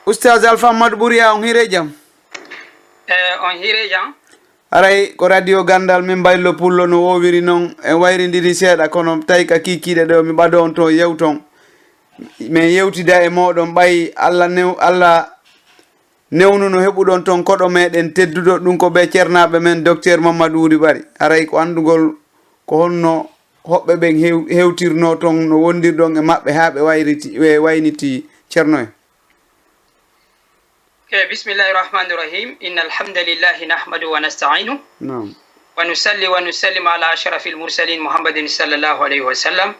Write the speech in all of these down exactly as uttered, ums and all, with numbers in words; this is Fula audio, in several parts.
Ustaaz Alfa Ammadu Ɓuriya, on hiiree jam? E, on hiiree jam? Haray ko Radio Ganndal, min Baylo Pullo no woowiri noon, en wayrindiri seeɗa, kono tawi ka kiikiiɗe ɗo mi ɓado on to yewton. Min yewtida e mooɗon ɓay Alla new-, Alla newnuno heɓuɗon toon koɗo meeɗen tedduɗo, ɗum ko ɓe ceernaaɓe men, Docteur Mamadou Wuri Ɓari. Haray ko anndugol ko honno hoɓɓe ɓen hew-, hewtirnoo toon no wondirɗon e maɓɓe haa ɓe wayriti, ɓe wayniti Ceerno en. E, bismillahi rahmani rahim. Inna alhamdulillahi nahmadu wa nasta'inu. Naam. Wa nusalli wa nusallim ala ashrafil mursalin Muhammadin sallallahu alayhi wa sallam.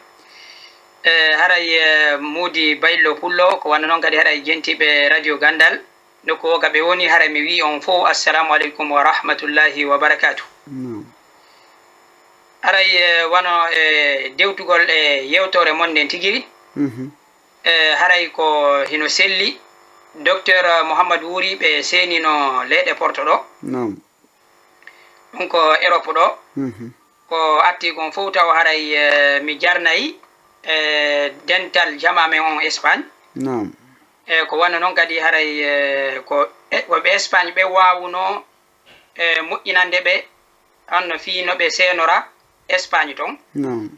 E, haray, e, Muudi Baylo Pullo, ko wano noon kadi haray jentiiɓe Radio Ganndal. Nokku o ka ɓe woni, haray mi wi'i on fof, assalamu aleykum wa rahmatullahi wa barakatuh. Naam. Haray, e, wano, e, dewtugol e yewtoore mon nden tigiri. Mhm. E, haray ko hino selli, Docteur Mouhammad Wuuri ɓe seenino leyɗe Porto ɗo. Naam. Ɗum ko Europe ɗo. Mhm. Ko atti kon fof taw haray, e, mi jarnay, e, dental jama men on Espagne. Naam. E, ko wano noon kadi haray, e, ko, e, ko ɓe Espagne ɓe waawuno, e, moƴƴinande ɓe, on no fii no ɓe seenora Espagne toon. Naam.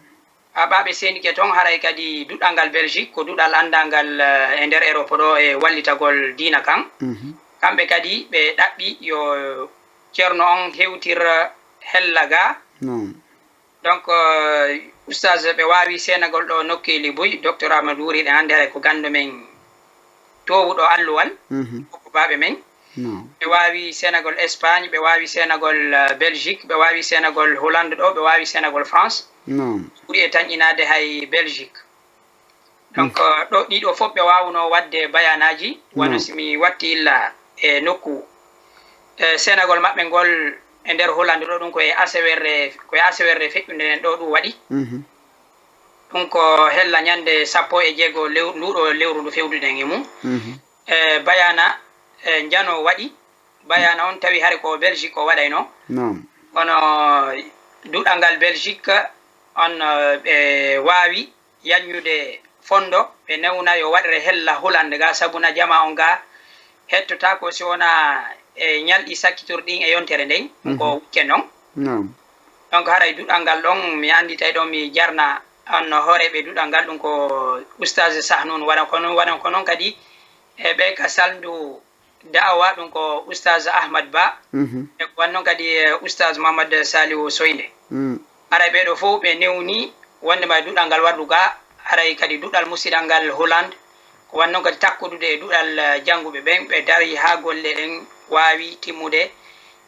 A ɓaaɓe seenike toon, haray kadi duɗal ngal Belgique, ko duɗal anndangal, e, e nder Europe ɗo e wallitagol diina kan. Mhm. Kamɓe kadi ɓe ɗaɓɓi yo Ceerno on hewtir hella ga. Naam. Donc, euh, Oustaz, ɓe waawi seenagol ɗo nokkeeli buy, Docteur Amadou Wuri, ɗen anndi haray ko ganndo men toowuɗo alluwal, mhm, ko baaɓe men. Naam. Ɓe waawi seenagol Espagne, ɓe waawi seenagol, euh, Belgique, ɓe waawi seenagol Hollande ɗo, ɓe waawi seenagol France. Naam. Ɓuri e tanƴinaade hay Belgique. Donc, mm, euh, ɗo, ɗiɗo fof ɓe waawuno waɗde bayaanaaji, wano, naam, si mi watti illa e nokku, e seenagol maɓɓe ngol e nder Hollande ɗo, ɗum ko e asewerre, ko e asewerre feƴƴunde nden ɗo ɗum waɗi. Mhm. Ɗum ko hella ñande sappo e jeego lew-, nduɗo lewru ndu fewduɗen e mum. Mhm. E bayaana, e njano waɗi. Bayaana on tawi hari ko Belgique o waɗayno. Naam. Kono duɗal ngal Belgique on, e, ɓe waawi yaññude fondo, ɓe newna yo waɗre hella Hollande ga, sabu na jama on ga hettotaako si wona e ñalɗi sakkitorɗi e yontere nden, ko, mhm, weekend on. Naam. Donc, haray duɗal ngal ɗon, mi anndi tawi ɗon mi jarna on hooreeɓe duɗal ngal, ɗum ko Oustaz Sahnun, wano ko non, wano ko non kadi e ɓe ka salndu da'awa, ɗum ko Oustaz Ahmad Ba, mhm, e ko wanno kadi, e, Oustaz Mamadou Saliou Soynde. Mm. Haray ɓee ɗoo fof ɓe newni wonde ma duɗal ngal waɗu ga, haray kadi duɗal musidal ngal Hollande, ko wanno kadi takkudude e duɗal, e, jannguɓe ɓen, ɓe dari haa golle ɗen waawi timmude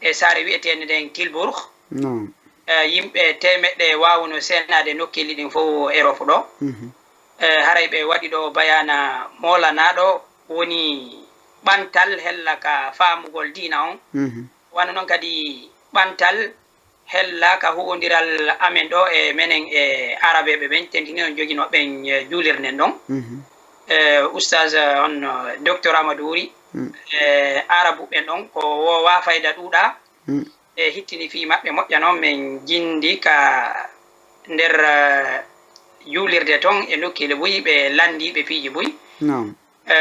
e saare wi'eteende nden Tilburg. Naam. E, yimɓe teemeɗɗe waawuno seenaade nokkeeli ɗin fof Europe ɗo. Mhm. E, haray ɓe waɗi ɗo bayaana moolanaaɗo woni ɓantal hella ka faamugol diina on. Mhm. Wano non kadi ɓantal hella ka huwondiral amen ɗo e menen e Arabeeɓe ɓen, tentini on joginoo ɓen, e, juulirde nden ɗon. Mhm. E, Oustaz, e, on, e, Docteur Amadou Wuri, mm, e, Arabu ɓen ɗon, ko woowa fayda ɗuuɗa. Mm. E hittini fii maɓɓe moƴƴa non, men jindi ka nder, e, juulirde ton e nokkeeli buy, ɓe landi ɓe piiji buy. Naam. E,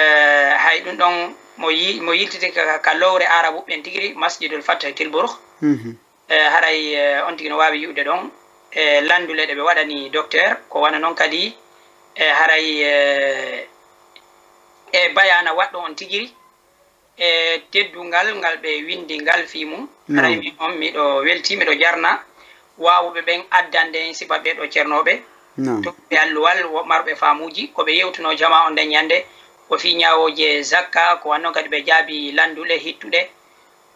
hay ɗum ɗon mo yi-, mo yiltiti ka, ka lowre Arabu ɓen tigiri, Masjidul Fath Tilburg. Mhm. E, haray, e, on tigi no waawi yi'ude ɗon, e, landule ɗe ɓe waɗani docteur, ko wano non kadi, e, haray, e, e bayaana waɗɗo on tigiri, e teddungal ngal ɓe windi ngal fii mum. Naam. Haray min on miɗo weltii, miɗo jarna waawuɓe ɓen addande en sifa ɓee ɗoo ceernooɓe. Naam. To ɓe alluwal, wo-, marɓe faamuuji, ko ɓe yewtunoo jamaa on nden ñande, ko fii ñaawooje zakka, ko wanno kadi ɓe jaabi landule hittuɗe.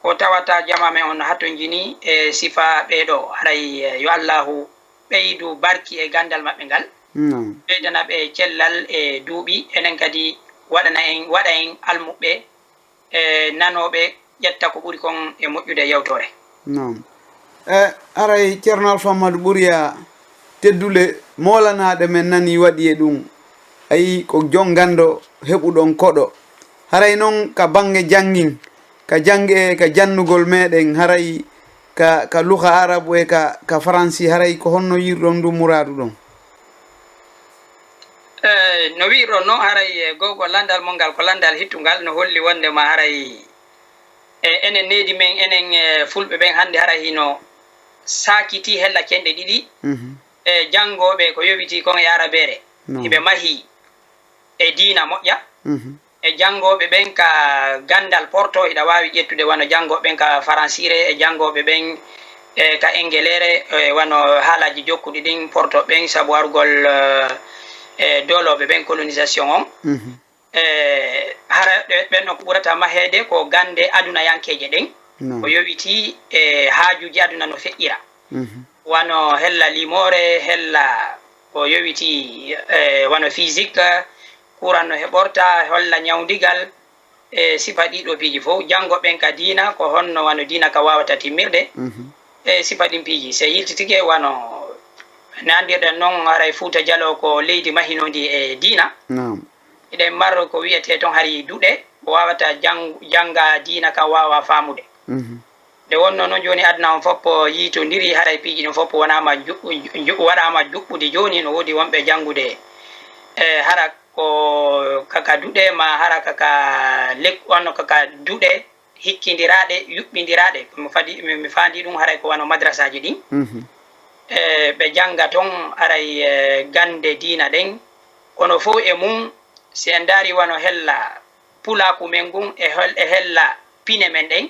Ko tawata jamaa men on hatonjini e sifa ɓee ɗoo, haray, e, yo Allaahu ɓeydu barki e ganndal maɓɓe ngal. Naam. Ɓeydana ɓe cellal e duuɓi, enen kadi waɗana en, waɗa en almuɓɓe e nanooɓe ƴetta ko ɓuri kon e moƴƴude yewtoore. Naam. E, haray Ceerno Alfa Ammadu Ɓuriya, teddule moolanaaɗe men nani waɗi e ɗum. Ayi, ko jon ganndo heɓuɗon koɗo. Haray non ka bannge janngin, ka jannge, ka jannugol meɗen, haray ka, ka luha arabu e ka, ka faransi, haray ko honno yiirɗon ndun muraadu ɗon? Eey, No wi'irɗon non, haray, e, gowgol lanndal mon ngal ko lanndal hittungal, no holli wonndema haray, e, enen needi men, enen, e, fulɓe ɓen hannde haray hino saakitii hella cenɗe ɗiɗi, Mhm. e, janngooɓe ko yowitii kon e arabeere. No. Hiɓe mahii e diina moƴƴa. Mhm. E janngooɓe ɓen ka ganndal porto, hiɗa waawi ƴettude wano janngooɓe ɓen ka faransiire, e janngooɓe ɓen, e, ka engeleere, e, wano haalaaji jokkuɗi ɗin porto ɓen, sabu arugol, e, e, doolooɓe ɓen, colonisation on. Mhm. E, hara ɓe-, ɓen ɗon ko ɓurata maheede ko gannde adunayankeeje ɗen, No. ko yowitii e haajuuji aduna no feƴƴira. Mhm. Wano hella limoore, hella ko yowitii, e, wano physique, kuran no heɓorta, holla ñawndigal, e sifa ɗiɗo piiji fof. Janngo ɓen ka diina, ko honno wano diina ka waawata timmirde, Mhm. e sifa ɗin piiji. Se yiltitike wano no anndirɗen non, haray Fuuta Jaloo ko leydi mahinoondi e diina. Naam. Hiɗen mar ko wi'etee ton hari duɗe, ko waawata jang-, jannga diina kan waawa faamude. Mhm. Nde wonno non jooni aduna on fof yiitondiri, haray piiji ɗin fof wonaa ma ju-, ju-, waɗaa ma juɓɓudi jooni, no woodi wonɓe janngude, e, hara ko kaka duɗe ma hara kaka lek-, wano kaka duɗe hikkindiraaɗe, yuɓɓindiraaɗe. Ko mi fadi-, mi, mi faandi ɗum haray ko wano madrasaaji ɗin. Mhm. E, ɓe jannga ton haray, e, gannde diina ɗen. Kono fof e mum, si en ndaari wano hella pulaaku men ngun e hel-, e hella pine men ɗen,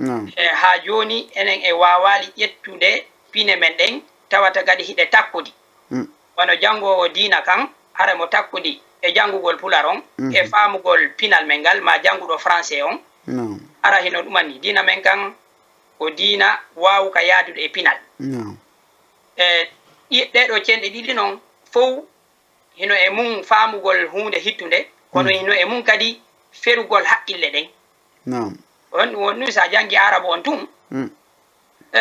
Naam. E, haa jooni, enen e waawaali ƴettude pine men ɗen, tawata kadi hiɗe takkudi. Mm. Wano janngoowo diina kan, hara mo takkudi e janngugol pular on, Mhm. e faamugol pinal men ngal, maa jannguɗo français on, Naam. hara hino ɗumanni. Diina men kan ko diina waawuka yaadude e pinal. Naam. E, ɗi-, ɗee ɗoo cenɗe ɗiɗi non, fow hino e mum faamugol huunde hittunde, kono Mm. hino e mum kadi ferugol haqqille ɗen. Naam. On ɗum, on ɗum, so a janngi Aarabu on tun, Mm. e,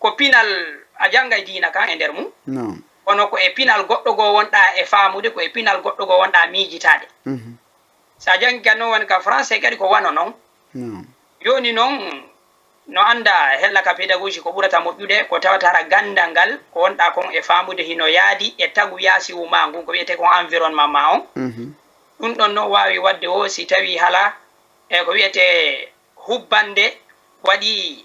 ko pinal, a janngay diina kan e nder mum, Naam. kono ko e pinal goɗɗo goo wonɗaa e faamude, ko e pinal goɗɗo goo wonɗaa miijitaade. Mhm. So a janngi kan non woni ka français kadi ko wano non. Naam. Jooni non, no anndaa hella ka pédagogie ko ɓurata moƴƴude, ko tawata hara ganndal ngal, ko wonɗaa kon e faamude hino yaadi e tagu yaasiwu maa ngun, ko wi'etee kon environnement maa on. Mhm. Ɗum ɗon no waawi waɗde o si tawii hala, e ko wi'etee hubbannde waɗii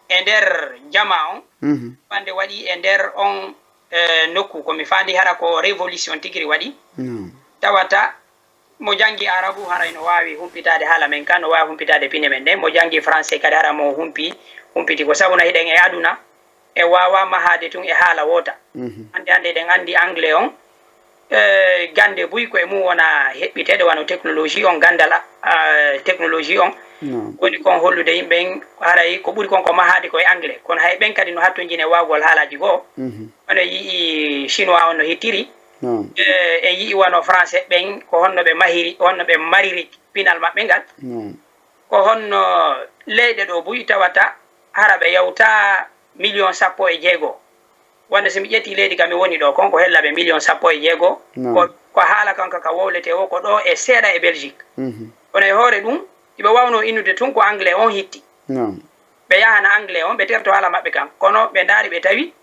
e nder jamaa on, Mhm. hubbannde waɗii e nder on, e, nokku, ko mi faandi hara ko révolution tigiri waɗi. Naam. Tawata mo janngi Aarabu haray no waawi humpitaade haala men kan, no waawi humpitaade pine men ɗen. Mo janngi français kadi hara mo humpi, humpiti. Ko sabu na hiɗen e aduna, e waawaa mahaade tun e haala woota. Mhm. Hannde, hannde eɗen anndi anglais on, e, gannde buy ko e mum wona heɓɓiteede, wano technologie on, ganndal, a, technologie on. Naam. Woni kon hollude yimɓe ɓen, haray ko ɓuri kon ko mahaade ko e anglais. Kono hay ɓen kadi no hattonjini e waawgol haalaaji goo. Mhm. Wano en yi'i chinois on no hittiri. Naam. E, en yi'i wano français ɓen, ko honno ɓe mahiri, honno ɓe mariri pinal maɓɓe ngal. Naam. Ko honno leyɗe ɗoo buy tawata hara ɓe yawta million sappo e jeego. Wonde si mi ƴettii leydi ka mi woni ɗoo kon, ko hella ɓe million sappo e jeego. Naam. Ko, ko haala kan ka, ka wowletee o, ko ɗoo e seeɗa e Belgique. Mhm. Kono e hoore ɗum, hiɓe waawnoo innude tun ko anglais on hitti. Naam. Ɓe yahana anglais on, ɓe terto haala maɓɓe kan. Kono ɓe ndaari ɓe tawi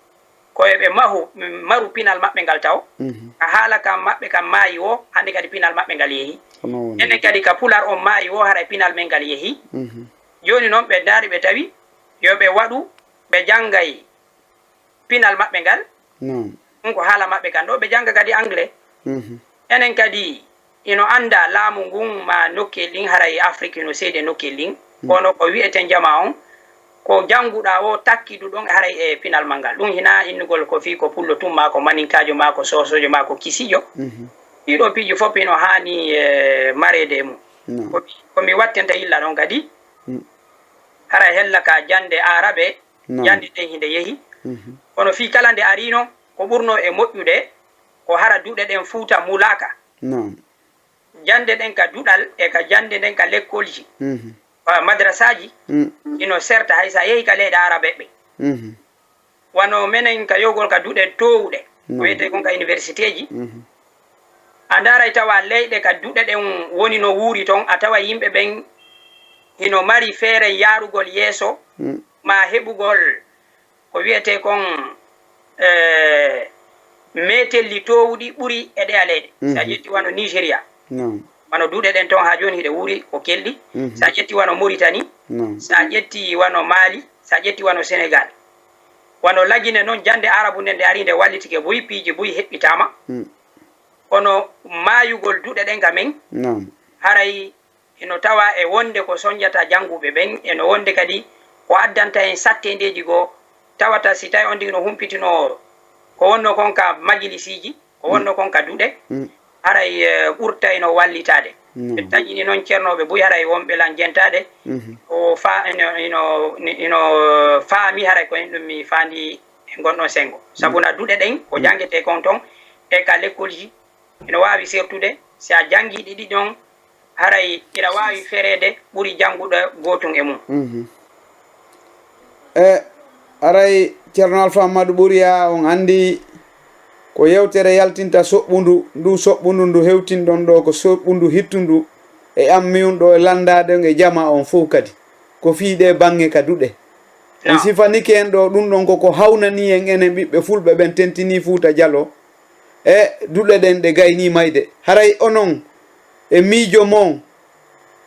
ko e ɓe mahu, maru pinal maɓɓe ngal taw. Mhm. Ka haala kan maɓɓe kan maayi o, hannde kadi pinal maɓɓe ngal yehi. Ko non woni. Enen kadi ka pular on maayi o, haray pinal men ngal yehi. Mhm. Jooni non ɓe ndaari ɓe tawi yo ɓe waɗu, ɓe janngay pinal maɓɓe ngal. Naam. Ɗum ko haala maɓɓe kan ɗo, ɓe jannga kadi anglais. Mhm. Enen kadi ino annda laamu ngun ma nokkel ɗin, haray Afrik ino seedi e nokkel ɗin. Mm. Kono ko wi'eten jamaa on, ko jannguɗaa o takkidu ɗon haray e pinal manngal. Ɗum hinaa innugol ko fii ko pullo tun, maa ko maninkaajo, maa ko soosoojo, maa ko kisijo. Mhm. Ɗiɗo piiji fof ino haani, e, mareede e mum. Naam. Ko mi, ko mi wattenta yilla ɗon kadi, Mm. haray hella ka jannde aarabe, Naam. jannde ɗen hinde yehi. Mhm. Kono fii kala nde ariino, ko ɓurnoo e moƴƴude, ko hara duɗe ɗen Fuuta mulaaka. Naam. Jannde ɗen ka duɗal e ka jannde ɗen ka lekkolji, Mhm. a, madrasaaji, Mm. ino serta hay so a yehi ka leyɗe aarabe ɓe. Mhm. Wano menen ka yogol ka duɗe toowuɗe, ko Naam. wiyetee kon ka universitéji. Mhm. A ndaaray tawa leyɗe ka duɗe ɗen woni no wuuri ton, a tawa yimɓe ɓen hino mari feere yaarugol yeeso, Mm. maa heɓugol ko wiyetee kon, e, meetelli toowuɗi ɓuri e ɗe aleeɗe. Si a ƴetti wano Nigeria, wano duuɗe ɗen ton haa jooni hiɗe wuuri ko kelɗi. Si a ƴetti wano Mauritanie, si a ƴetti wano Mali, si a ƴetti wano Senegal, wano Lagine non, jannde arabu nden nde ari nde wallitike buy, piiji buy heɓɓitaama. Kono maayugol duuɗe ɗen ka men, haray hino tawa e wonde ko sonjata jannguɓe ɓen, e no wonde kadi ko addanta en satteendeeji goo, tawata si tawi on tigi no humpitinoo ko wonnoo kon ka majilisiiji, ko wonnoo kon ka duɗe, haray, eh, ɓurtayno wallitaade. Ɓe taƴini noon cernooɓe buy, haray wonɓe lan jentaade, o fa-, ino, ino, ino faami haray ko en ɗum mi faandi e ngon ɗon senngo. Sabu na duɗe ɗen ko janngetee kon ton e ka lekkolji, ino waawi sertude si a janngii ɗi ɗiɗon, haray ina waawi fereede ɓuri jannguɗo gootun e mum. E haray Ceerno Alfaa Mammadu Ɓuriya, on anndi ko yewtere yaltinta soɓɓundu, ndu soɓɓundu ndu hewtinɗon ɗoo ko soɓɓundu hittundu e am miwun ɗoo e lanndaade on e jamaa on fow kadi. Ko fii ɗee baŋŋe ka duɗe. En sifanike en ɗoo ɗum ɗon ko ko hawnanii en enen ɓiɓɓe fulɓe ɓen tentinii Fuuta Jaloo. E duɗe ɗen ɗe gaynii mayde. Haray onon e miijo mon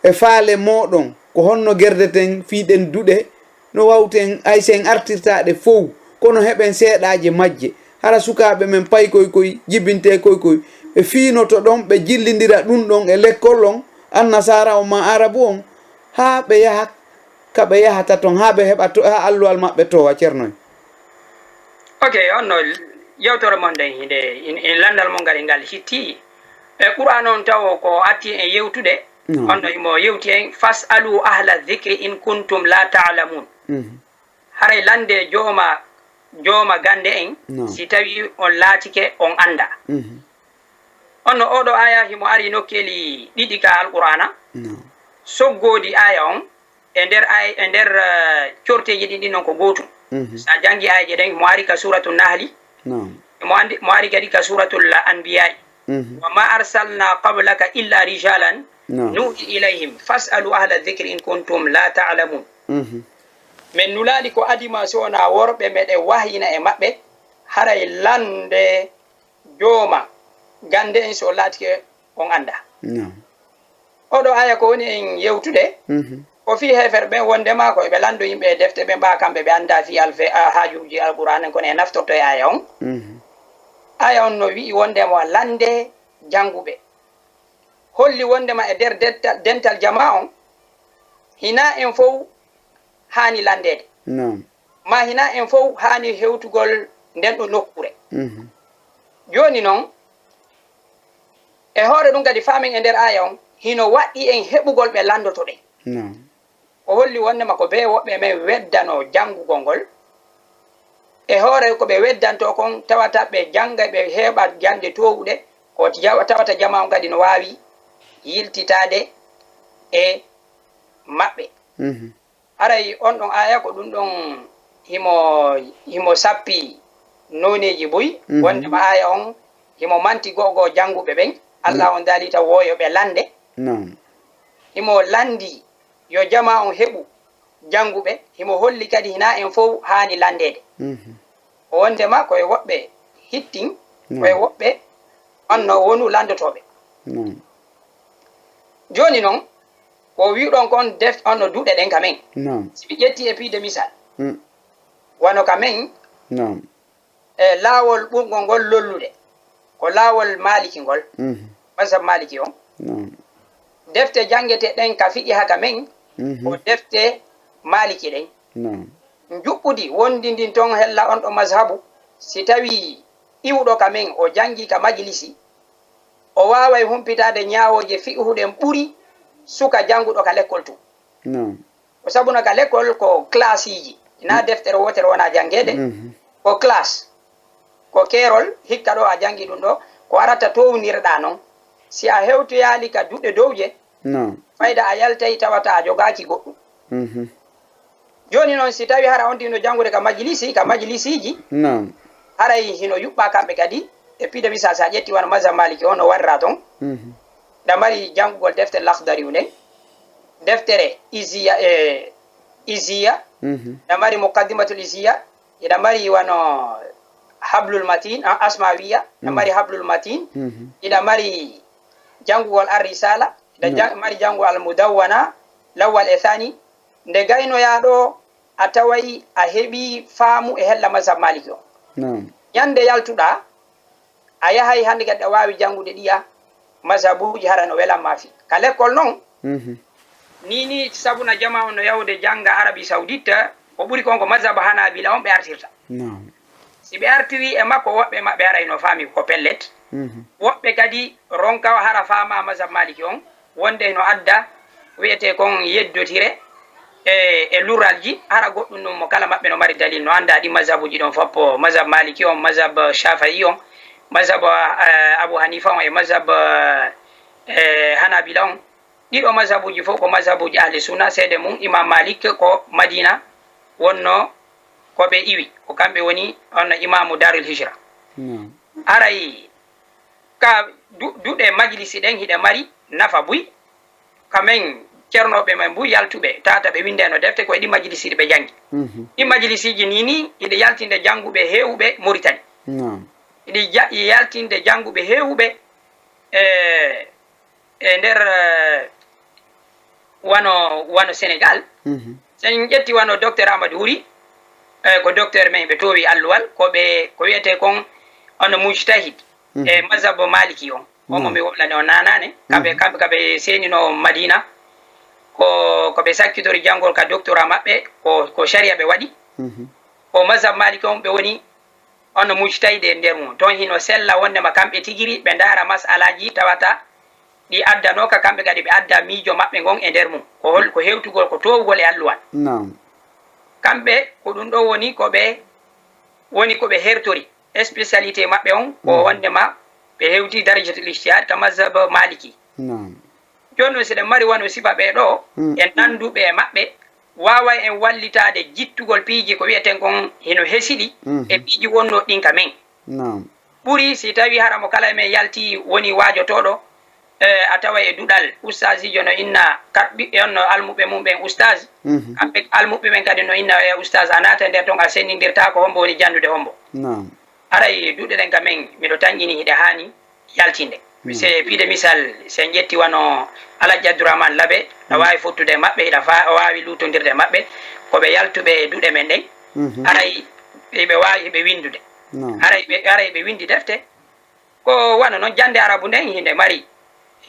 e faale mooɗon, ko honno gerdeten fii ɗen duɗe? No wawten, hay si en artirtaa ɗe fow, kono heɓen seeɗaaje majje. Hara sukaaɓe men paykoy koy, jibintee koy koy, ɓe fiinoto ɗon, ɓe jillindira ɗum ɗon e lekkol on, annasaara on maa aarabu on, haa ɓe yaha ka ɓe yahata ton, haa ɓe heɓa to, haa alluwal maɓɓe towa, Ceerno en. Ok, on no yewtere mon nden hinde, in, in lanndal mon ngal, ngal hitti. E Qur'aana on taw ko atti en yewtude, on no himo yewti en, "Fas'alu ahla dhikri in kuntum la ta'lamun." Haray lanndee jooma, jooma gannde en, si tawi on laatike on anndaa. On no oo ɗoo aaya himo ari nokkeeli ɗiɗi ka Alqur'aana. Soggoodi aaya on, e nder ay-, e nder, eh, corteeji ɗin, ɗin non ko gootum. Si a janngi aayeeje ɗen, mo ari ka Suuratu Nahli, mo andi-, mo ari kadi ka Suuratul Anbiyaa. "Wa ma arsalna qablaka illa rijalan nuhi ilayhim fas'alu ahla dhikri in kuntum la ta'lamun." Men nulaali ko adii ma si wonaa worɓe meɗen wahyina e maɓɓe, haray lanndee jooma gannde en si on laatike on anndaa. Oo ɗoo aaya ko woni en yewtude, ko fii heeferɓe ɓen wonndema ko ɓe lanndo yimɓe e defte ɓen, ɓaa kamɓe ɓe anndaa fii alfe-, a, haajuuji Alqur'aana en, kono e naftorto e aaya on. Aaya on no wi'i wonndema lanndee jannguɓe. Holli wonndema e nder detta-, dental jamaa on, hinaa en fow haani lanndeede. Maa hinaa en fow haani hewtugol nden ɗoo nokkuure. Jooni non, e hoore ɗum kadi, faamen e nder aaya on, hino waɗɗi en heɓugol ɓe lanndoto ɓen. O holli wonndema ko bee woɓɓe men weddanoo janngugol ngol. E hoore ko ɓe weddantoo kon, tawata ɓe jannga, ɓe heɓa jannde toowuɗe, ko jawa-, tawata jamaa on kadi no waawi yiltitaade e maɓɓe. Haray on ɗon aaya ko ɗum ɗon himo, himo sappi nooneeji buy, wonndema aaya on himo manti go'o go'o jannguɓe ɓen, Alla on daalii taw woo yo ɓe lannde. Himo lanndii yo jamaa on heɓu jannguɓe, himo holli kadi hinaa en fow haani lanndeede. Ko wonndema ko e woɓɓe hittin, ko e woɓɓe on no wonu lanndotooɓe. Jooni non, ko wi'uɗon kon def-, on no duɗe ɗen ka men. Si mi ƴetti e piide misal, wano ka men, e laawol ɓurngol ngol lollude, ko laawol Maaliki ngol, mazhab Maaliki on. Defte janngeteeɗen ka fiqiha ka men, ko defte Maaliki ɗen. Njuɓɓudi wonndi ndin ton hella on ɗoo mazhabu, si tawii iwɗo ka men o janngii ka majlisi, o waaway humpitaade ñaawooje fiqihu ɗen ɓuri suka jannguɗo ka lekkol tun. Ko sabu no ka lekkol ko classiiji, hinaa deftere wootere wona janngeede, ko classe, ko keerol, hikka ɗoo a janngi ɗum ɗoo, ko arata townirɗaa non. Si a hewtoyaali ka duɗe dowje, fayda a yaltay tawata a jogaaki goɗɗum. Jooni non, si tawi hara on tigi no janngude ka majlisi, ka majlisiiji, haray hino yuɓɓa kamɓe kadi. E piide misal, si a ƴetti wano mazhab Maliki on no warira ton, hiɗa mari janngugol deftere Lakhdariyu nden, deftere Iziya, e, Iziya, hiɗa mari Muqaddimatul Iziya, hiɗa mari wano Hablul Matin, a, Asmawiya, hiɗa Mm. mari Hablul Matin, Mhm. hiɗa mari janngugol Ar-Risala, hiɗa Naam. jang-, mari janngugol Al-Mudawwana, Lawwal e Thani. Nde gaynoyaa ɗoo, a taway a heɓii faamu e hella mazhab Maliki on. Naam. Ñannde yaltuɗaa, a yahay hannde kadi a waawi janngude ɗiya mazhabuuji, hara no welan maa fii. Ka lekkol non, Mhm. nii nii sabu na jamaa on no yahude jannga Arabie Saoudite, ko ɓuri kon ko mazhab Hanabila on ɓe artirta. Naam. Si ɓe artirii e makko, woɓɓe maɓɓe haray no faami ko pellet. Mhm. Woɓɓe kadi ronka hara faamaa mazhab Maliki on, wonde no adda ko wi'etee kon yeddotire e, e luralji, hara goɗɗum ɗum mo kala maɓɓe no mari dalil, no anndaa ɗi mazhabuuji ɗon fof, mazhab Maliki on, mazhab Shafi'i on, mazhab, eh, Abu Hanifa on e mazhab, eh, Hanabila on. Ɗiɗo mazhabuuji fof ko mazhabuuji Ahli Sunna, seede mum Imam Malik ko Madina wonno ko ɓe iwi, ko kamɓe woni on Imamu Darul Hijra. Naam. Haray ka du-, duɗe majlisi ɗen hiɗe mari nafa buy, ka men cernooɓe men buy yaltuɓe, tata ɓe winndeno defte, ko e ɗi majlisiiji ɓe janngi. Mhm. Ɗi majlisiiji nii nii hiɗe yaltinde jannguɓe heewuɓe Mauritanie. Naam. Hiɗe ja-, yaltinde jannguɓe heewuɓe e, e nder, eh, wano, wano Sénégal. Mhm. Si en ƴetti wano Docteur Amadou Wuri, eh, ko docteur men ɓe toowi alluwal, ko ɓe, ko wi'etee kon on mujtahid Mhm. e mazhab Maliki on. On mo Naam. mi wolani on naanaane, kamɓe, Mhm. kamɓe, kamɓe seeninoo Madina, ko, ko ɓe sakkitori janngol ka doctorat maɓɓe, ko, ko sharia ɓe waɗi. Mhm. Ko mazhab Maliki on ɓe woni on mujtahid e nder mum. Ton hino sella wondema kamɓe tigiri ɓe ndaara masalaaji tawata ɗi addanooka, kamɓe kadi ɓe adda miijo maɓɓe ngon e nder mum. Ko hol, ko hewtugol, ko toowugol e alluwal. Naam. Kamɓe ko ɗum ɗo woni ko ɓe, woni ko ɓe hertori. Spécialité maɓɓe on ko Mhm. wondema ɓe hewti darajatul ijtihad ka mazhab Maliki. Naam. Jooni non, si ɗen mari wano sifa ɓee ɗoo, Mm. e nannduɓe e maɓɓe, waaway en wallitaade jittugol piiji ko wi'eten kon hino hesiɗi Mhm. e piiji wonnoo ɗin ka men. Naam. Ɓuri si tawii hara mo kala e men yalti woni waajotooɗo, eh, a tawa e duɗal ustaasiijo no inna kar-, ɓiɓɓe on no almuɓɓe mum ɓen ustaas, Mhm. kamɓe almuɓɓe ɓen kadi no inna, eh, ustaas, a naata e nder ton, a senndindirtaako hombo woni janndude hombo. Naam. Haray duɗe ɗen ka men, miɗo tanƴini hiɗe haani yaltinde. Mm. Se piide misal, si en ƴetti wano Alhaji Abdourahmane Labe, no Mm. waawi fottude e maɓɓe, hiɗa fa-, o waawi luutondirde e maɓɓe, ko ɓe yaltuɓe e duɗe men ɗen. Mhm. Haray hiɓe waawi, hiɓe winndude. Naam. Haray ɓe, haray ɓe winndi defte. Ko wano non jannde arabu nden, hinde mari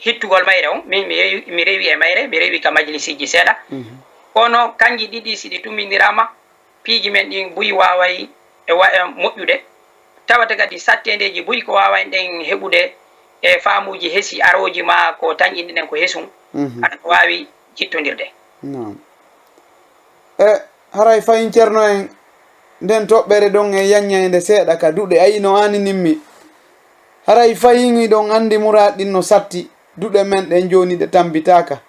hittugol mayre on. Min mi rewi, mi rewi e mayre, mi rewi ka majlisiiji seeɗa. Mhm. Kono kanji ɗiɗi, si ɗi tummbindiraama, piiji men ɗin buy waaway e wa-, e moƴƴude. Tawata kadi satteendeeji buy ko waaway ɗen heɓude e faamuuji hesi arooji ma ko tanƴinɗen ko hesum, Mhm. aɗa waawi jittondirde. Naam. E haray fayin ceerno en, nden toɓɓere ɗon e yaññaynde seeɗa ka duɗe, ayi no aaninimmi. Haray fayin hiɗon anndi muraad ɗin no satti, duɗe men ɗen jooni ɗe tammbitaaka.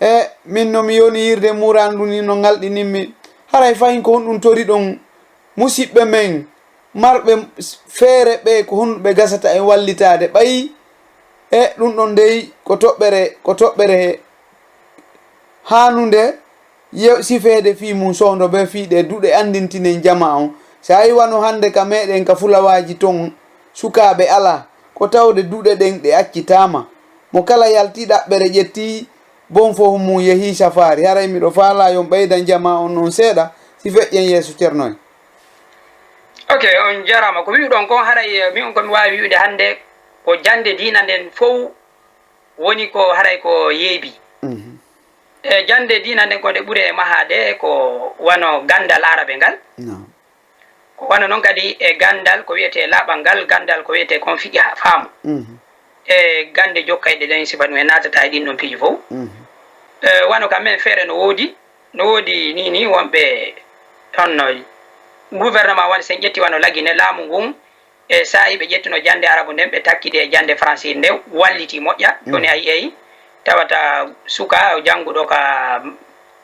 E min no mi yoni yirde muraandu ndin no ngalɗinimmi. Haray fayin ko honɗum toriɗon musiɓɓe men marɓe feere ɓe, ko honɗum ɓe gasata e wallitaade ɓay? E ɗum ɗon dey ko toɓɓere, ko toɓɓere haanunde ye-, sifeede fii mum soondo bee fii ɗee duɗe anndintinen jamaa on. Si a yi wano hannde ka meɗen ka fulawaaji ton sukaaɓe alaa, ko tawde duɗe ɗen ɗe accitaama. Mo kala yalti ɗaɓɓere ƴetti bon fof mum yehi safaari. Haray miɗo faalaa yon ɓeydan jamaa on non seeɗa, si feƴƴen yeeso ceerno en. Ok, on jaraama. Ko wi'uɗon kon haray, eh, min on ko mi waawi wi'ude hannde ko jannde diina nden fow woni ko haray ko yeebi. Mhm. E jannde diina nden ko nde ɓuri e mahaade ko wano ganndal arabe ngal. Naam. Ko wano non kadi e ganndal ko wi'etee laaɓal ngal, ganndal ko wi'etee kon fiqiha, faamu. Mhm. E gannde jokkayɗe ɗen sifa ɗum en naatata e ɗin ɗon piiji fow. Mhm. E wano ka men feere no woodi, no woodi ni, ni wonɓe on no gouvernement wano si en ƴetti wano Lagine, laamu ngun, e saa'i ɓe ƴettuno jannde arabu nden, ɓe takkidi e jannde français nden, walliti moƴƴa. Mm. Jooni a yi'ay tawata suka jannguɗo ka,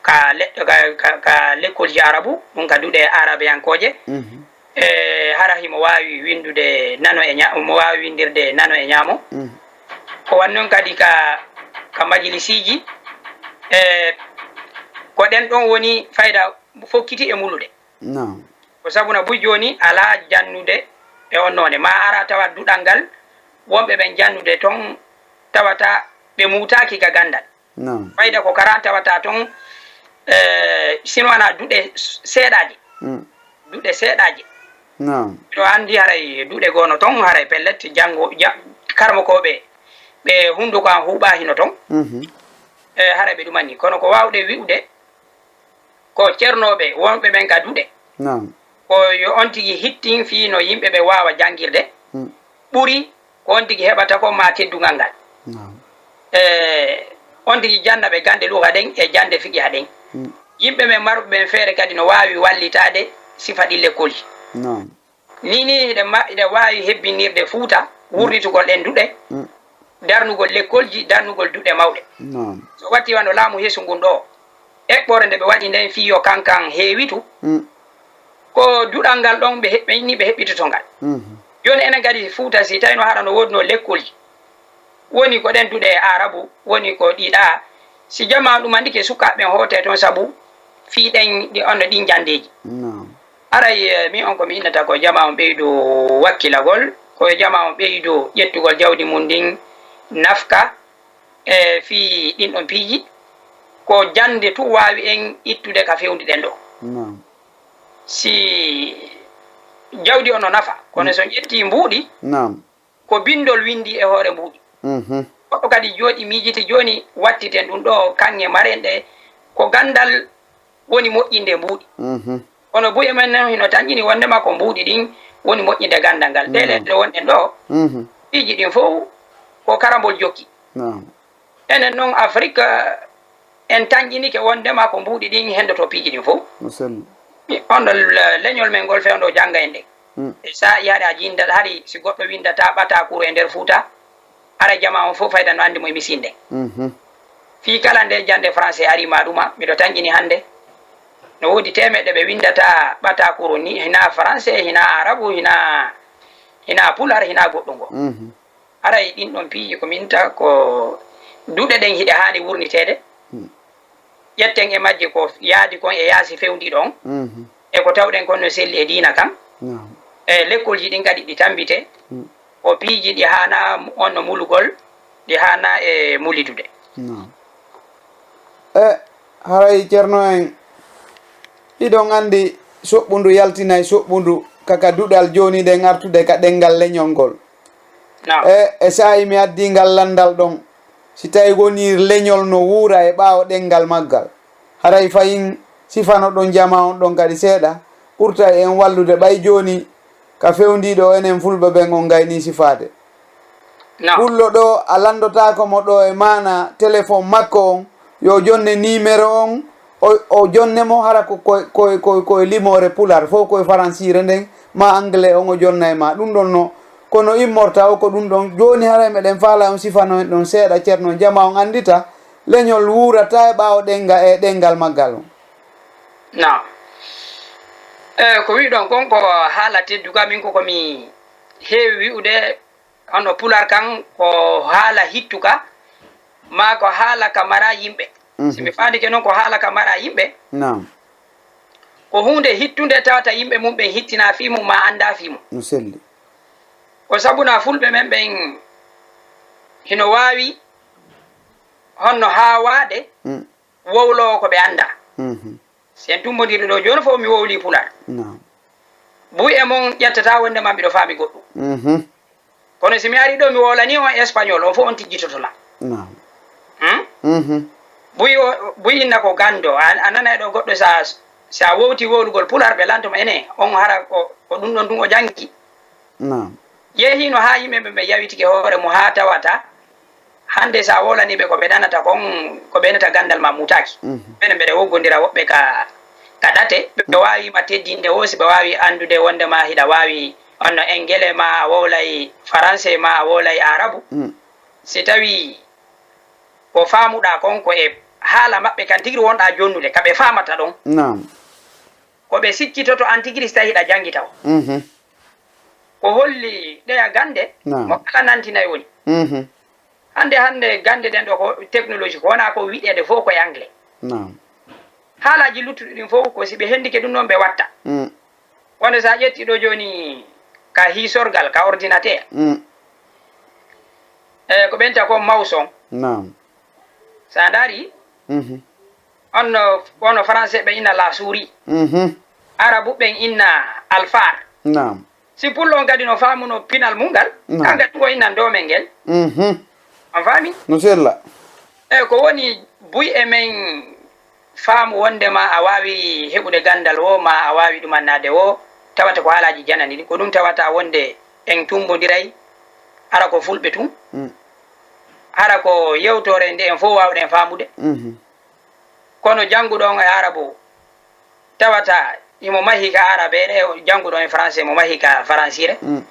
ka le-, ka, ka, ka lekkolji arabu, ɗum ka duɗe arabeyankooje. Mhm. E hara himo waawi winndude nano e ña-, mo waawi winndirde nano e ñaamo. Mhm. Ko wan non kadi ka, ka majlisiiji, e ko ɗen ɗon woni fayda fokkiti e mulude. Naam. Ko sabu na buy jooni alaa jannude e on noone. Ma ara tawa duɗal ngal, wonɓe ɓen jannude ton, tawata ɓe muutaaki ka ganndal. Naam. Fayda ko kara tawata ton, eh, sino ana duɗe seeɗaaje. Mm. Duɗe seeɗaaje. Naam. Miɗo anndi haray duɗe goono ton, haray pellet, janngo, ja-, karamokooɓe, ɓe hunnduko an huuɓaa hino ton. Mhm. Eh, haray ɓe ɗumanni. Kono ko waawɗe wi'ude, ko cernooɓe wonɓe ɓen ka duɗe. Naam. Ko yo on tigi hittin fii no yimɓe ɓe waawa janngirde. Mm. Ɓuri ko on tigi heɓata kon maa teddungal ngal. Naam. E on tigi janna ɓe gannde luga ɗen e jannde fiqiha ɗen. Mm. Yimɓe men marɓe ɓen feere kadi no waawi wallitaade sifa ɗin lekkolji. Naam. Nii nii hiɗen ma-, hiɗen waawi hebbinirde Fuuta, mm, wurnitugol ɗen duɗe, mm, darnugol lekkolji, darnugol duɗe mawɗe. Naam. So watti wano laamu heesu ngun ɗoo, eɓɓoore nde ɓe waɗi nden fii yo kankan heewitu, mm, ko duɗal ngal ɗon ɓe heɓ-, ɓe inni ɓe heɓɓitoto ngal. Mhm. Jooni enen kadi Fuuta, si tawii no hara no woodunoo lekkolji, woni ko ɗen duɗe e Aarabu, woni ko ɗiɗa, si jamaa ɗumandike, sukaaɓe ɓen hootee ton sabu fii ɗen, ɗi, on no ɗin janndeeji. Naam. Aray, eh, min on ko mi innata ko jamaa on ɓeydo wakkilagol, ko jamaa on ɓeydo ƴettugol jawdi mun ndin nafka, e fii ɗin ɗon piiji, ko jannde tun waawi en ittude ka fewndi ɗen ɗoo. Naam. Si jawdi on no nafa, kono, mm, so ƴetti mbuuɗi, naam, ko binndol winndi e hoore mbuuɗi. Mhm. Goɗɗo kadi jooɗi miijiti jooni, wattiten ɗum ɗoo, kaŋŋe maren ɗe, ko ganndal woni moƴƴinde mbuuɗi. Mhm. Kono buy e men non hino tanƴini wonndema ko mbuuɗi ɗin woni moƴƴinde ganndal ngal. Ɗee, mm, leyɗe wonɗen ɗoo, mhm, piiji ɗin fof ko karambol jokki. Naam. Enen non Afrik, en tanƴinike wonndema ko mbuuɗi ɗin hendoto piiji ɗin fof. No selli. On ɗon le-, leñol men ngol fewndo jannga en ɗen. Mm. E saa'i hari a jinndat, hari si goɗɗo winndata ɓatakuru e nder Fuuta, ara jamaa on fof fayda no anndi mo e misin ɗen. Mhm. Fii kala nde jannde français ari ma ɗuma, miɗo tanƴini hannde. No woodi teemeɗɗe ɓe winndata ɓatakuru ni, hina français, hina arabu, hina, hina pular, hina goɗɗo ngo. Mhm. Aray ɗin ɗon piiji ko min ta ko duɗe ɗen hiɗe haani wurniteede. Hmm. Ƴetten e majje ko yaadi kon e yaasi fewndiiɗo on. Mhm. E ko tawɗen kon no selli e diina kan. Naam. E lekkolji ɗin kadi ɗi tambite. Hmm. Ko piiji ɗi haana on no mulugol, ɗi haana e mulidude. Naam. E haray Ceerno en, hiɗon anndi soɓɓundu yaltinay soɓɓundu ka, ka duɗal jooni ɗen artude ka ɗenngal leñol ngol. Naam. E, e saa'i mi addii ngal lanndal ɗon, si tawii wonii leñol no wuura e ɓaawo ɗenngal maggal, haray fayin sifanoɗon jamaa on ɗon kadi seeɗa, ɓurtay en wallude ɓay jooni ka fewndiiɗo enen Fulɓe ɓen on ngaynii sifaade. Naam. Pullo ɗoo, a lanndotaako mo ɗoo e maana telefon makko on, yo jonne niimero on, o, o jonne mo hara ko, ko, ko, ko, ko e limoore pular, fof ko e faransiire nden, maa anglais on o jonna e maa. Ɗum ɗon no, kono immorta o ko ɗum ɗon. Jooni haray meɗen faala on sifano en ɗon seeɗa, Ceerno, jamaa on anndita, leñol wuurata e ɓaawo ɗennga-, e ɗenngal maggal on. Naam. E, ko wi'ɗon kon ko haala tedduka, min ko ko mi heewi wi'ude, hono pular kan ko haala hittuka, maa ko haala ka mara yimɓe. Mhm. Si mi faandike noon ko haala ka mara yimɓe, naam, ko huunde hittunde tawata yimɓe mum ɓen hittinaa fii mum maa anndaa fii mum. No selli. Ko sabuna fulɓe men ɓen hino waawi honno haawaade, mm, wowloowo ko ɓe anndaa. Mhm. Si en tummbondiri ɗoo jooni fof mi wowlii pular. Naam. Buy e mon ƴettataa wonde ma mbiɗo faami goɗɗum. Mhm. Kono si mi arii ɗoo mi wowlanii on espagnol, on fof on tijjitoto lan. Naam. Hmm? Mhm. Buy o, buy inna ko ganndo, a, a nanay ɗoo goɗɗo sa, sa wowti wowlugol pular ɓe lanto ma ene, on hara ko, ko ɗum ɗon tun o janngi. Naam. Yehiino haa yimɓe ɓe, ɓe yawitike hoore mum haa tawata hannde sa wowlanii ɓe ko ɓe nanata kon, ko ɓe nanata ganndal ma mutaaki. Mhm. Minen mbeɗa woggondira woɓɓe ka, ka ɗate, ɓe waawi ma teddinde woo, si ɓe waawi anndude wonde ma hiɗa waawi honno engele ma a wowlay faranse ma a wowlay arabu. Mm. Si tawii ko faamuɗaa kon ko e haala maɓɓe kan tigi wonɗaa jonnude, ka ɓe faamata ɗon. Naam. Ko ɓe sikkitoto an tigi si tawii hiɗa janngi taw. Mhm. Ko holli ɗeya gannde, naam, mo kala nantinay woni. Mhm. Hannde, hannde gannde ɗen ɗoo ko technologie, ko wonaa ko wiɗeede fof ko e anglais. Naam. Haalaaji luttuɗi ɗin fof ko si ɓe henndike ɗum ɗon ɓe watta. Mm. Wonde so a ƴetti ɗoo jooni ka hiisorgal, ka ordinateur. Mm. E ko ɓenta kon mawson. Naam. Sa ndaari, mhm, on no, wono français ɓe inna la souris. Mhm. Arabu ɓen inna alfar. Naam. Si pullo on kadi no faamuno pinal mun ngal, naam, kan kadi ko innan doomel ngel. Mhm. On faami? No sella. E ko woni buy e men faamu wondema a waawi heɓude ganndal woo, ma a waawi ɗumannaade woo, tawata ko haalaaji janani ɗin. Ko ɗum tawata wonde en tummbondiray, hara ko fulɓe tun, mm, hara ko yewtoore nde en fow waawɗen faamude. Mhm. Kono jannguɗo on e Arabu, tawata himo mahii ka Arabeere, jannguɗo on e Français mo mahii ka Faransiire. Mm.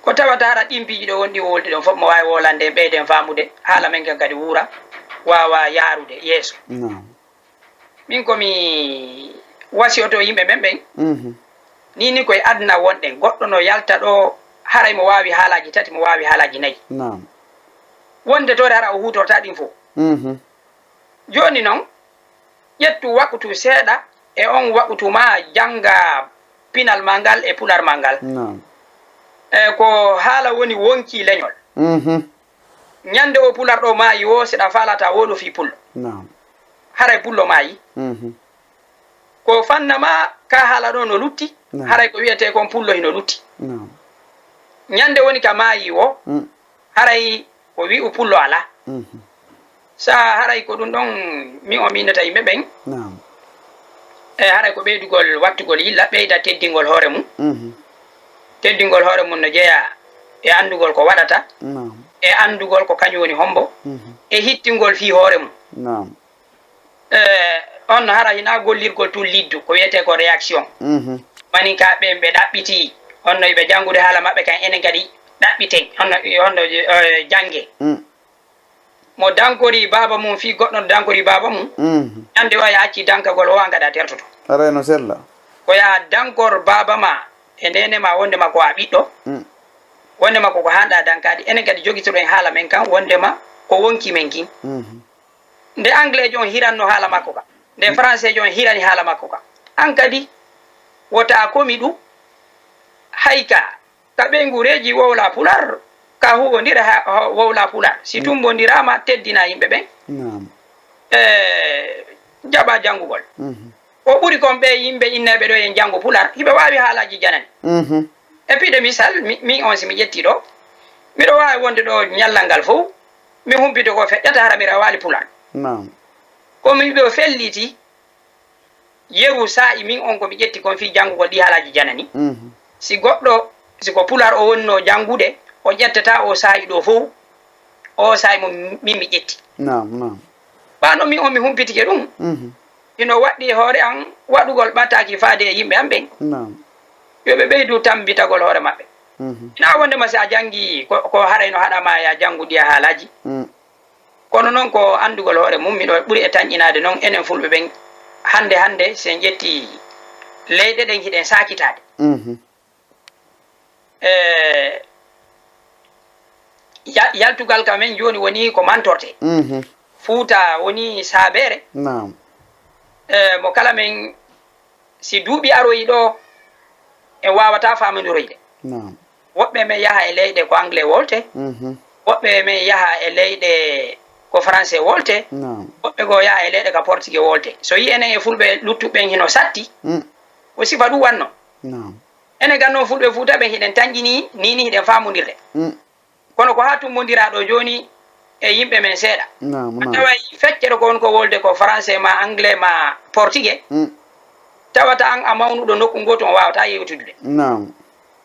Ko tawata hara ɗin piiji ɗo wonɗi wowlude ɗon fof mo waawi wowlande en, ɓeyden faamude haala men kan kadi wuura, waawa yaarude yeeso. Naam. Min ko mi wasiyoto yimɓe men ɓen, mhm, ni ni koye aduna wonɗen, goɗɗo no yalta ɗo, haray mo waawi haalaaji tati, mo waawi haalaaji nayi. Naam. Wonde toore hara o huutorta ɗin fof. Mhm. Jooni non, ƴettu waqtu seeɗa e on waqtu ma jannga pinal ma ngal e pular ma ngal. Naam. E ko haala woni wonkii leñol. Mhm. Ñande o pular ɗo maayi woo, seɗa faalata woo no fii pullo. Naam. Haray pullo maayi. Mhm. Ko fanna ma ka haala ɗo no lutti, naam, haray ko wiyetee kon pullo hino lutti. Naam. Ñande woni ka maayi woo, mm, haray ko wi'u pullo alaa. Mhm. Sa haray ko ɗum ɗon mi o miinata yimɓe ɓen. Naam. E haray ko ɓeydugol wattugol yilla, ɓeyda teddingol hoore mum. Mhm. Teddingol hoore mum no jeyaa e anndugol ko waɗata, naam, e anndugol ko kañum woni hombo, mhm, e hittingol fii hoore mum. Naam. E, on no hara hinaa gollirgol tun liddu, ko wiyetee ko réaction. Mhm. Maninkaa ɓen ɓe ɗaɓɓitii, on no ɓe janngude haala maɓɓe kan, enen kadi ɗaɓɓiten, on no, on no, e, jannge. Mm. Mo dankori baaba mum fii goɗɗo no dankori baaba mum, mhm, ñande o a accii dankagol o, an kadi a tertoto. Haray no sella. Ko yaa dankor baaba ma e neene ma wondema ko a ɓiɗɗo, mm, wondema ko ko hanɗa dankaade. Enen kadi jogitoɗen haala men kan wondema ko wonkii men kin. Mhm. Nde Angleejo on hiranno haala makko ka, nde Faranseejo on hirani haala makko ka, an kadi wota a komi ɗum, hay ka, ka ɓeynguureeji wowla Pular, ka huuwondira ha, ha wowla Pular. Si, mm, tummbondiraama, teddina yimɓe ɓen. Naam. E, jaɓa janngugol. Mhm. O ɓuri kon ɓee yimɓe inneeɓe ɗo en janngu Pular, hiɓe waawi haalaaji janani. Mhm. E piɗe misal, mi, min on si mi ƴetti ɗo, miɗo waawi wonde ɗo ñallal ngal fow, mi humpito ko feƴƴata hara mi rewaali Pular. Naam. Ko mi ɗo felliti yeru saa'i min on ko mi ƴetti kon fii janngugol ɗi haalaaji janani. Mhm. Si goɗɗo, si ko Pular o wonno janngude, o ƴettata o saa'i ɗo fow, o saa'i mo min mi ƴetti. Naam, naam. Ɓaa non min on mi humpitike ɗum. Mhm. Hino waɗɗi e hoore an waɗugol ɓataaki faade e yimɓe an ɓen. Naam. Yo ɓe ɓeydu tammbitagol hoore maɓɓe. Mhm. Hinaa wondema si a janngi ko, ko haray no haɗa ma ya janngu ɗi haalaaji. Mm. Kono non ko anndugol hoore mum, miɗo ɓuri e tanƴinaade non enen fulɓe ɓen. Hannde hannde, si en ƴetti leyɗe ɗen, hiɗen saakitaade. Mhm. E, ya-, yaltugal ka men jooni woni ko mantorte. Mhm. Fuuta woni saabeere. Naam. E, mo kala men, si duuɓi aroyi ɗo, en waawataa faamondoroyde. Naam. Woɓɓe men yaha e leyɗe ko anglais wolte. Mhm. Woɓɓe men yaha e leyɗe ko français wolte. Naam. Woɓɓe goo yaha e leyɗe ka portugais wolte. So yi enen e fulɓe luttuɓe ɓen hino satti, mm, ko sifa ɗum wanno. Naam. Enen gannoo fulɓe Fuuta ɓen hiɗen tanƴini, ni ni hiɗen faamondirde. Mm. Kono ko haa tummbondiraa ɗo jooni e yimɓe men seeɗa. Naam, a naam. Taway feccere ko won ko wolde ko français ma anglais ma portugais. Mm. Tawata an a mawnuɗo nokku ngootu on waawataa yewtude. Naam.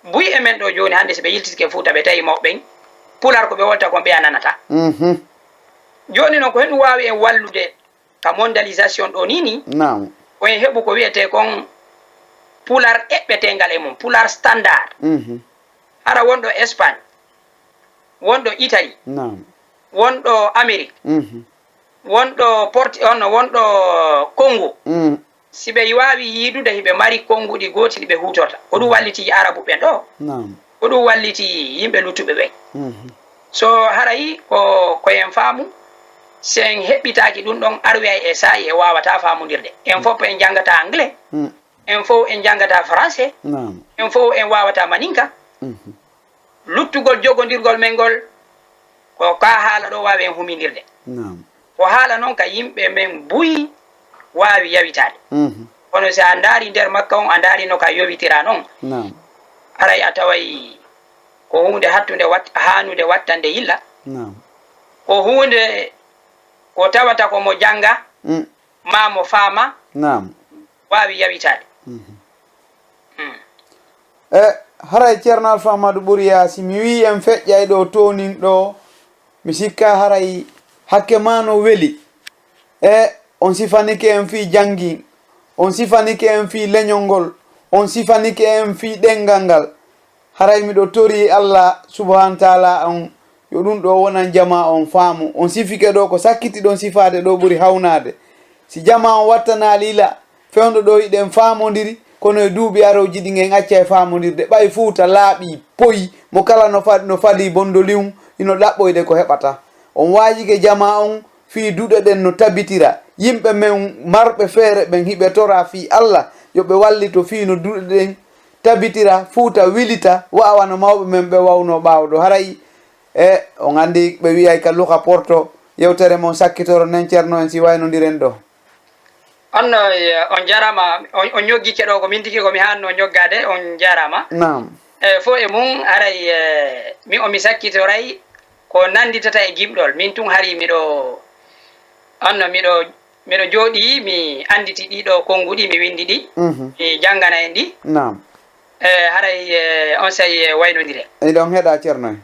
Buy e men ɗo jooni hannde si ɓe yiltitike Fuuta ɓe tawi mawɓe ɓen, Pular ko ɓe wolta kon ɓe a nanataa. Mhm. Jooni non ko henɗum waawi en wallude ka mondialisation ɗo ni ni. Naam. Ko en heɓu ko wiyetee kon Pular eɓɓeteengal e mum, Pular standard. Mhm. Hara wonɗo Espagne, wonɗo Italie, naam, wonɗo Amérique, mhm, wonɗo Porti-, on, wonɗo Congo. Mm. Si ɓe waawi yiidude, hiɓe mari konnguɗi gooti ɗi ɓe huutorta. Ko ɗum walliti Arabu ɓen ɗo. Naam. Ko ɗum walliti yimɓe luttuɓe ɓen. Mhm. So haray ko, ko en faamu, si en heɓɓitaaki ɗum ɗon, arwiyay e saa'i e waawataa faamondirde. En fof en njanngataa anglais. Mm. En fof en njanngataa français. Naam. En fof en waawataa maninka. Mhm. Luttugol jogondirgol men ngol, ko ka haala ɗo waawi en humindirde. Naam. Ko haala noon ka yimɓe men buy waawi yawitaade. Mhm. Kono si a ndaari nder makka on, a ndaari no ka yowitira noon, Naam. haray a taway ko huunde hattunde wat-, haanude wattande yilla. Naam. Ko huunde ko tawata ko mo jannga, Mm. maa mo faama, Naam. waawi yawitaade. Mhm. Mm. E, haray Ceerno Alfa Ahmadu Ɓuriya, si mi wii en feƴƴay ɗo, toonin ɗo, mi sikka haray hakke maa no weli. E, on sifanike en fii janngin, on sifanike en fii leñol ngol, on sifanike en fii ɗenngal ngal. Haray miɗo torii Allah subhaanahu wa taala on, yo ɗum ɗo wonan jamaa on faamu. On sifike ɗo ko sakkitiɗon sifaade ɗo ɓuri hawnaade. Si jamaa on wattanaali ila, fewndo ɗo hiɗen faamondiri, kono e duuɓi arooji ɗin en accay faamondirde. Ɓay Fuuta laaɓii, poyi, mo kala no fa-, no fadii bondoli un, hino ɗaɓɓoyde ko heɓata. On waajike jamaa on fii duɗe ɗen no tabitira. Yimɓe men marɓe feere ɓen hiɓe toraa fii Allah, yo ɓe wallito fii no duɗe ɗen tabitira, Fuuta wilita, wa'a wano mawɓe men ɓe wawnoo ɓaawo ɗo. Haray, e, on anndi ɓe wi'ay ka luka porto, yewtere mon sakkitoro nen Ceerno en si waynondiren ɗo. On no, e, on jaraama, on, on ñoggike ɗo, ko min tigi ko mi haanno ñoggaade, on jaraama. Naam. E, fof e mum, haray, e, mi o mi sakkitoray ko nannditata e gimɗol. Min tun hari miɗo, on no miɗo, miɗo jooɗii, mi annditi ɗiɗo konnguɗi, mi winndi ɗi, Mhm. mi janngana en ɗi. Naam. E, haray, e, on sey, e, waynondire. Eɗon heɗa, Ceerno en.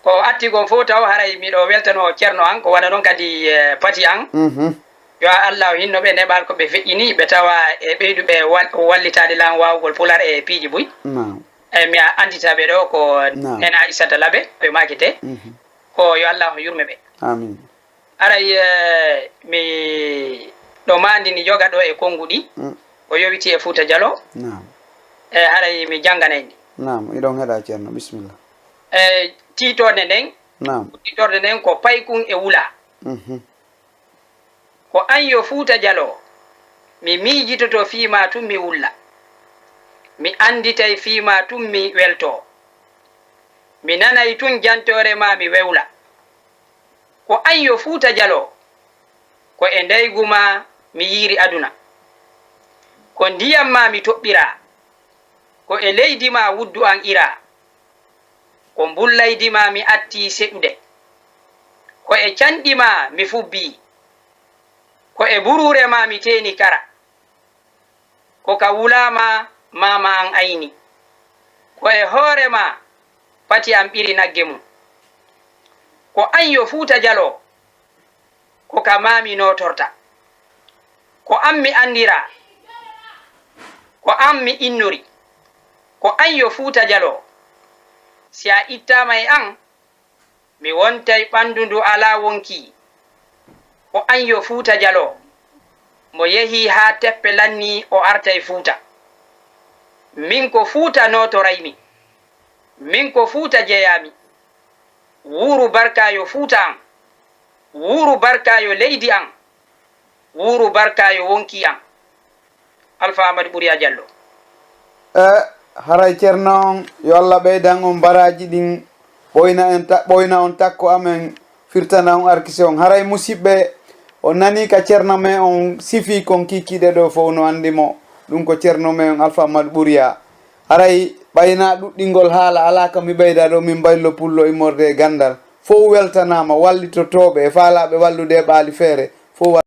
Ko atti kon fof taw haray miɗo weltanoo Ceerno an, ko wano noon kadi, e, pati an. Mhm. Yo Allah hinno ɓe neɓal ko ɓe feƴƴini, ɓe tawa e ɓeyduɓe wal-, wallitaade lan waawugol Pular e piiji buy. Naam. E, mi a-, anndita ɓe ɗo ko Naam. Nena Aissata Labe, ɓe maakite. Mhm. Ko yo Allah yurme ɓe. Amiin. Aray, e, mi ɗo maandini yoga ɗo e konngu ɗi, Mm. o yowiti e Fuuta Jaloo. Naam. E, haray mi jannganay ndi. Naam, iɗon heɗa, Ceerno, bisimilla. E, tiitorde nden, Naam. tiitorde nden ko paykun e wula. Mhm. Ko an yo Fuuta Jaloo, mi miijitoto fii maa tun mi wulla. Mi annditay fii maa tun mi weltoo. Mi nanay tun jantoore maa mi wewla. Ko an yo Fuuta Jaloo, ko e ndaygu maa mi yiiri aduna. Ko ndiyam maa mi toɓɓiraa. Ko e leydi maa wuddu an iraa. Ko mbullaydi maa mi attii seɗude. Ko e canɗi maa mi fubbii. Ko e buruure maa mi teeni kara. Ko ka wula maa maama an ayni. Ko e hoore maa pati an ɓiri nagge mum. Ko an yo Fuuta Jaloo, ko ka maa mi nootorta. Ko an mi anndiraa, ko an mi innori. Ko an yo Fuuta Jaloo, si a ittaama e an, mi wontay ɓanndu ndu alaa wonkii. Ko an yo Fuuta Jaloo, mo yehii haa teppe lannii o artay Fuuta. Min ko Fuuta nootoraymi. Min ko Fuuta jeyaami. Wuuru barka yo Fuuta an. Wuuru barka yo leydi an. Wuuru barka yo wonkii an. Alfa Amadou Ɓuriya Jallo. E, haray Ceerno on, yo Allah ɓeydan on baraaji ɗin, ɓoyna en ta-, ɓoyna on takko amen, firtana on arkise on. Haray musiɓɓe, on nanii ka Ceerno men on sifi kon kikiiɗe ɗo fow no anndi mo, ɗum ko Ceerno men on Alfa Amadou Ɓuriya. Haray ɓayna ɗuɗɗingol haala alaa ka mi ɓeyda ɗo, min mbaylo pullo immorde e ganndal. Fow weltanaama, wallitotooɓe e faalaaɓe wallude e ɓaali feere, fow